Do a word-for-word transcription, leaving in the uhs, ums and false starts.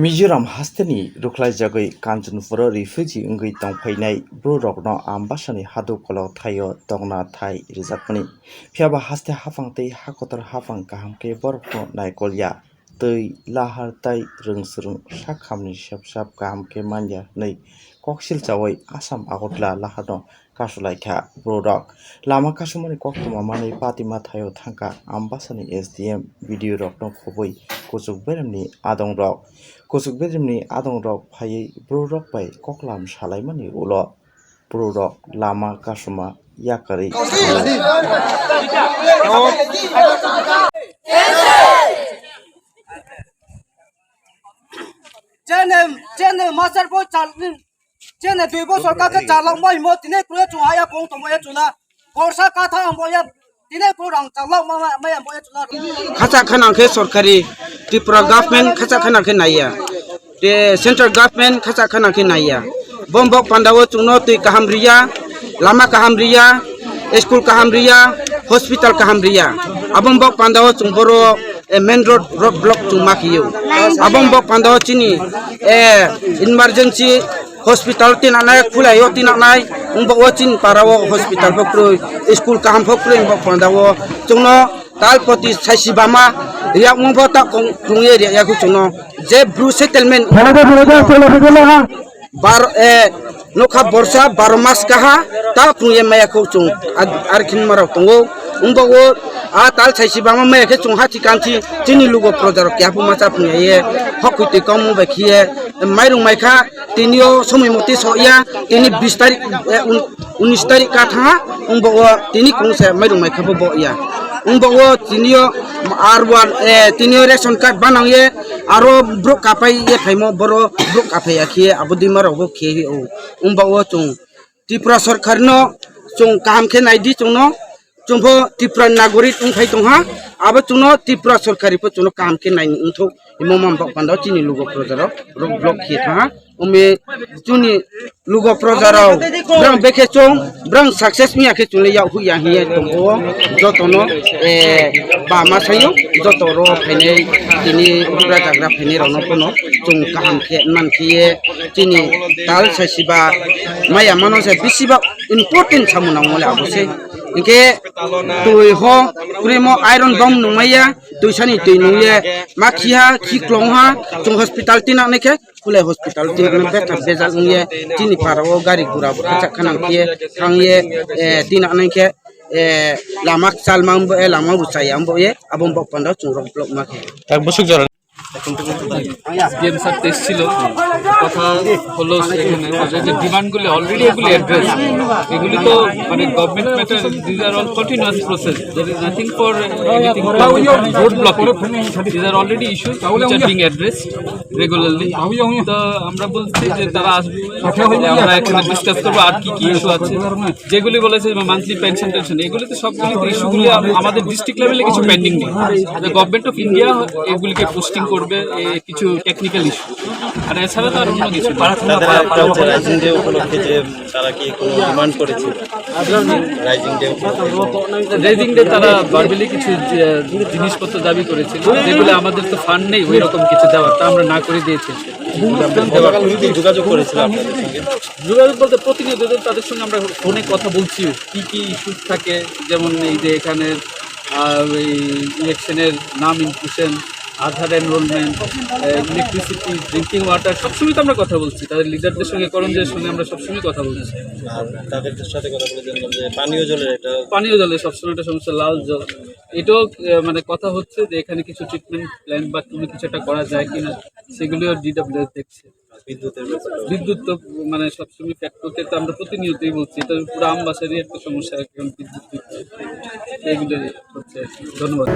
Mizoram hasteni rwkhlaijagwi Kanchanpuro refugee wngwi tongphainai bwrwrokno Ambasani hadu kolok thaio tongna thai rwjakmani. Phiyaba haste haphang tei hakotor haphang kaham khe borokno naikolya. Twi lahar tai rwngswrwng sakhamni sepsap kaham khe manya hwnwi koksil chawi Assam Agartala laharno kasulaikha bororok. Lama kasumani koktwma manwi patima thaio thangkha Ambasani S D M, B D O rokno khobwi kuchuk beremni adongrok. Kuchuk beremni adongrok phaiwi bororok bai koklam salaimani ulo bororok lama kasuma yakarwi thango. Chene, chene master bo chal, chene dui bosor kake chalok mai mo tine kruya chung haya kong tomo ya chuna. Borsa katha ang bo ya tine kru rang chalok ma ma ya bo ya chuna. Khacha khanang khe sorkari Tripura government khacha khanang khe naiya. Te central government khacha khanang khe naiya. Bombok pandao chungno twi kaham riya, lama kaham riya, school kaham riya, hospital kaham riya. Abombok pandao chung boro eh, main road, road block chung ma khiyo. Abombok pandao chini eh, emergency hospital tinanai, khulaio tinanai, wngbo o chini parao hospital pho kroi, school kaham pho kroi, wngbo pandao chungno tal poti saisi bama riyak wngbo ta kong, kongye riyak yaku chungno je bru settlement. Bar, eh, nokha borsa baro mas kaha ta phungye maya kho chung ar khin marok tongo. Wngbo o a tal saisi bama maya khe chung hachi kanchi chini lugo projarok kya phuma cha phungya ye hokwi twi kom bai khiye mairung maikha tinio somoi moti soya tini bis tarik, eh, un-, unis tarik ka thanga wngbo o tini kung se mairung maikha bo bo ya wngbo o tinio ar one, eh, tinio ration card banang ye aro bro kapai ye phaimo boro bro kapai ya khiye abo dima rok bo khiye o wngbo o chung Tripura sorkar no chung kaham khe nai di chung no chung pho Tripura nagorik wng phai tong ha abo chung no Tripura sorkari pho chung no kaham khe nai wng thok imo mam bok panda chini lugo proja rok rok block khiye tha ha. Umi chuni lugo proja rok brang bekhe chong brang success miya khe chungle yau hu ya hiye tong o joto no eh ba ma sayo joto ro phainai tini ugra jagra phainai rok no kono chung kaham khe man khiye chini tal sa siba maya mano se bisi ba important samu nang mole abo se inke tui ho krimo iron bom nung maya tui sani tui nung ye ma khiha khi klong ha chung hospital tinang ne khe Khulai hospital tinang bethak bejak wngye chini para o gari gura bo kachak khanang khe thangye tinang nang khe lama chalma wngbo e lama bo chaya wngbo e abo wngbo panda chwng rok block ma khe. Tak busuk jora. বিএমসার টেস্ট ছিল, কথা হলো সেখানে যে ডিমান্ডগুলি অলরেডি এগুলি অ্যাড্রেস, এগুলি তো মানে government matter, these are all continuous process, there is nothing for anything, road blockade, these are already issues which are being addressed regularly. তো আমরা বলছি যে তারা আসবে, আমরা এখানে ডিসকাস করবো আর কি কি ইস্যু আছে, যেগুলি বলেছে মান্থলি পেনশন টেনশন, এগুলি তো সবগুলি তো ইস্যুগুলি আম-, আমাদের ডিস্ট্রিক্ট লেভেলে কিছু পেন্ডিং নেই। গভর্নমেন্ট অফ ইন্ডিয়া এগুলিকে পোস্টিং করবে, এ, কিছু টেকনিক্যাল ইস্যু, আর এছাড়া তো আর অন্য কিছু নেই। তাদের একটা হচ্ছে রাইজিং ডে উপলক্ষে যে তারা কি কোনো ডিমান্ড করেছে রাইজিং ডে উপলক্ষে? রেজিং ডে তারা ভার্বালি কিছু যে, জিনিসপত্র দাবি করেছিল, যেগুলো আমাদের তো ফান্ড নেই ওই রকম কিছু দেওয়ার, তা আমরা না করে দিয়েছি। যোগাযোগ করেছিল আপনাদের সঙ্গে? যোগাযোগ বলতে প্রতিনিয়ত তাদের সঙ্গে আমরা ফোনে কথা বলছি, কি কি ইস্যুস থাকে, যেমন এই যে এখানে, আহ, এই ইলেকশনের নাম ইনক্লুশন, আধার এনরোলমেন্ট, ইলেকট্রিসিটি, ড্রিঙ্কিং ওয়াটার, সবসময় তো আমরা কথা বলছি। তাদের লিডারদের সঙ্গে, করণদের সঙ্গে আমরা সবসময় কথা বলছি। আর তাদের সাথে কথা বলে জানলাম যে পানীয় জলের একটা পানীয় জলের সবসময় একটা সমস্যা, লাল জল। এটাও, আহ, মানে কথা হচ্ছে যে এখানে কিছু ট্রিটমেন্ট প্ল্যান্ট বা কোনো কিছু একটা করা যায় কিনা, সেগুলিও ডিডব্লিউএস দেখছে। বিদ্যুতের ব্যাপারে? বিদ্যুৎ তো মানে সবসময় ফ্যাক্টরকে তো আমরা প্রতিনিয়তই বলছি, এটা পুরো আমবাসারই একটা সমস্যা, এখন বিদ্যুৎ, বিদ্যুৎ এগুলো হচ্ছে। ধন্যবাদ।